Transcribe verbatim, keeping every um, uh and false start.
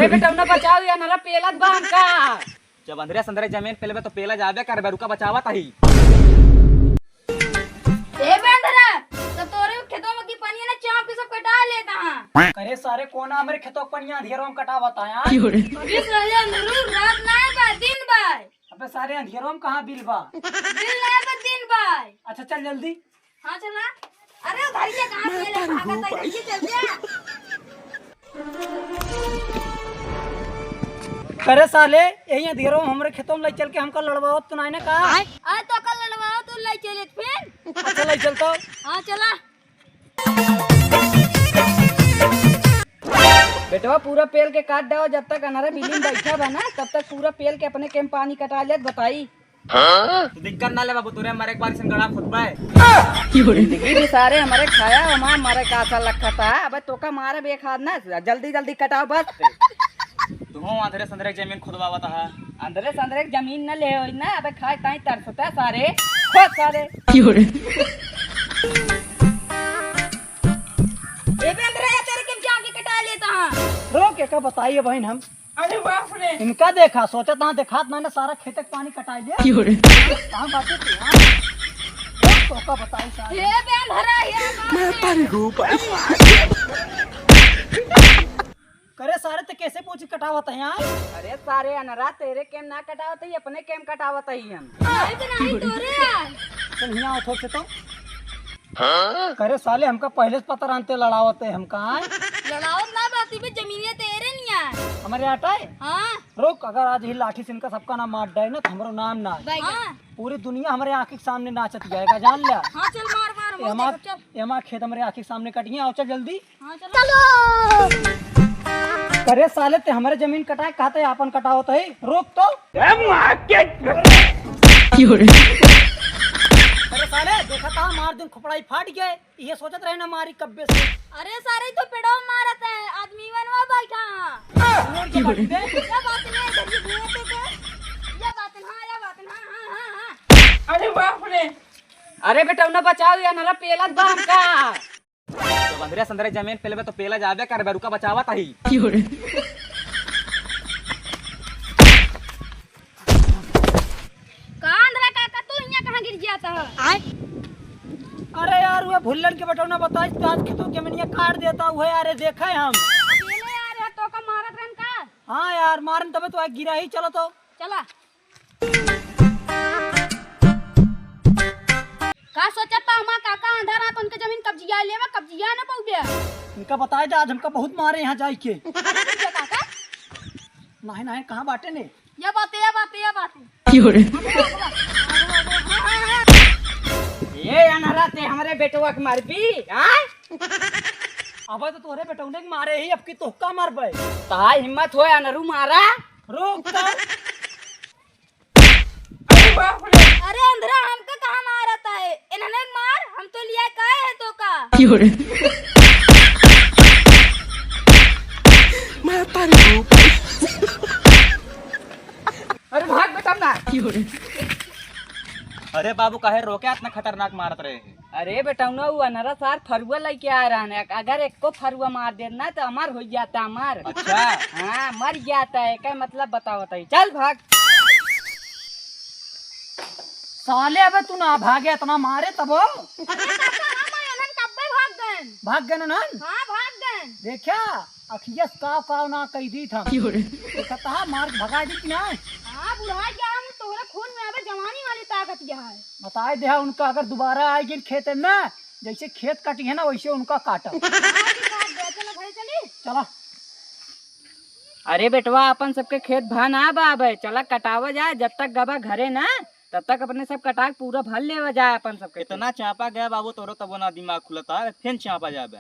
ए बेटौना बचाओ, ये अनहरा पेलत बा हमका। जब अंधरे संधरे जमीन पेलबे तो पेला जाबे करबे, रुका बचावत ही। ए बे अंधरा, तो तोरे खेतों में की पनिया ना चाप के सब कटा लेता हाँ। अरे सारे कोना हमरे खेतों के पनिया अंधेरों में कटावत है यार। अबे साले अंधरू, रात ना है बा, दिन बा। अबे सारे अंधेरों में कहाँ बिल बा? बिल ना है बा, दिन बा। अच्छा चल जल्दी। हाँ चला। अरे उधर ये कहाँ से ले भागा था, ये चल गया। करे साले, यही अंधेरों में हमरे खेतों में ले चल के हमका लड़वावत तो नहीं ना का? आज तो कल लड़वाओ तो ले चले फिर। अच्छा ले चलता। हाँ चला। बेटवा पूरा पेल के काट डाओ, जब तक अनहरा बिलिम बैठा बा ना तब तक पूरा पेल के अपने केम पानी कटा लेत बताई। हाँ? तू दिक्कत ना ले बाबू, तोरे मरे एक बार इसन गड़ा खुद पाए। जिंदगी भी सारे हमरे खाया, हमार मरे का आशा लखा था। अबे तोका मारे बे एक हाथ ना, जल्दी जल्दी कटाओ बस। तू अंधरे संधरे के जमीन खुदवावत हा। अंधरे संधरे के जमीन न ले होई ना, अबे खाए ताई तरसता सारे, खोद सारे। ए बे अंधरा, या तेरे के जाके कटा लेता हाँ। रोक, एका बताइए बहन हम। अरे बाप रे। इनका देखा, सोचा था देखात ना, ना सारा खेत के पानी कटाई ले। क्यों रे? कहाँ बातें थी, हाँ? रोक, तोका बताई सारे। ए बे अंधरा, या बाप रे। करे सारे ते कैसे पूछ कटावत है यार? अरे सारे अनरा तेरे केम ना कटावत है, अपने केम कटावत है हम। नहीं तो नहीं तोरे यार। चल हियाँ उठो से तो। हाँ? करे साले हमका पहले से पता रहते लड़ावत है हमका, आय? लड़ावत ना बाती भी जमीनिया तेरे नहीं आए। हमारे आटा है? हाँ। रुक, अगर आज ही लाठी से इनका सबका ना मार डाए ना तो हमरो नाम ना आए। भाई हाँ। पूरी दुनिया हमरे आँखी के सामने नाचत जाएगा, जान लिया। हाँ चल मार मार, ए, मार हमार, चल। ए, हमार खेत हमरे आँखी के सामने कटिए, आओ चल जल्दी। हाँ, चलो। करे साले ते हमरे जमीन कटाए कहते आपन कटावत है, रोक तो। ए माँ के। क्यों रे? अरे साले देखा था मार दिन खोपड़ाई फाट गए, ये सोचत रहे ना मारी कब्बे से। अरे सारे तो पेड़ो मारत है, आदमी बनवा बैठा। क्यों रे? ये बात नहीं, इधर ये घूमते थे। ये बात ना, ये बात ना, हाँ, हाँ, हाँ। अरे बाप रे। अरे बेटौना बचाओ, या अनरा पेलत बा हमका। जब अंधरे संधरे जमीन पेलबे तो पेला जाबे करबे, रुका बचावत ही। का अंधरा काका, तू हियाँ कहाँ गिर जाता है? अरे यार, वो भुल्लन के बेटौना बताइस, आज खेतों के जमीनिया काट देता हुआ, अरे देखा है हम। अकेले यार, यार, तोका मारत रहन का? हाँ यार, मारन तबे तो गिरा ही, चलो तो। चला। का सोचत बा हमार काका, आधा रात उनके जमीन कब्जिया लेवा, कब्जिया ना पउबे। इनका बताए दे, आज हमका बहुत मारे यहाँ जाई के। अरे रुक जा काका। नहीं, नहीं, कहाँ बाटे ने? या बात, या बात, या बात। क्यों रे? ए अनहरा ते हमरे बेटवा के मारबी, हाँ? अबे तो तोरे बेटौने के मारे ही, अब की तोहका मारबे। तहार हिम्मत होए अनरू मारा। रुक तो। अरे बाप रे। अरे अंधरा, हमका कहाँ मारत है? इन्हने मार, हम तो लिया काहे है तोका? क्यों रे? मैं तारी रूप। अरे भाग बेटा ना। क्यों रे? अरे बाबू, काहे रोके इतना खतरनाक मारत रहे हैं? अरे बेटौना, उ अनहरा सार फरुआ लइके आए रहन, अगर एक्को फरुआ मार देत ना तो अमर होइ जाता, अमर। अच्छा। हाँ, मर जाता है, का मतलब बतावत है। चल भाग। साले अबे तू ना भागे, इतना मारे तबो। अरे काका, हम अनहन कब्बे भाग गए। भाग गए ना? हाँ, भाग गए। देखा, अखिया से काव काव ना कही दी था। क्यों रे? तो कहता है, मार के भगा दी कि ना? हाँ, बुढ़ा गया हम, तोहरे खून में अबे जवानी वाली ताकत गया है। बताए दे उनका, अगर दोबारा आए गिन खेत में ना, जैसे खेत कटी है ना, वैसे उनका काटा। हाँ, जी, काट दे, चलो घरे चली। चला। अरे बेटवा, अपन सबके खेत भा ना बा अबे, चला कटावा जाए, जब तक गबा घरे ना, तब तक अपने सब कटाक पूरा भर लेवा जाए अपन सबके। इतना चापा गया बाबू, तोरो तबो ना दिमाग खुलता है, फिर चापा जाबे।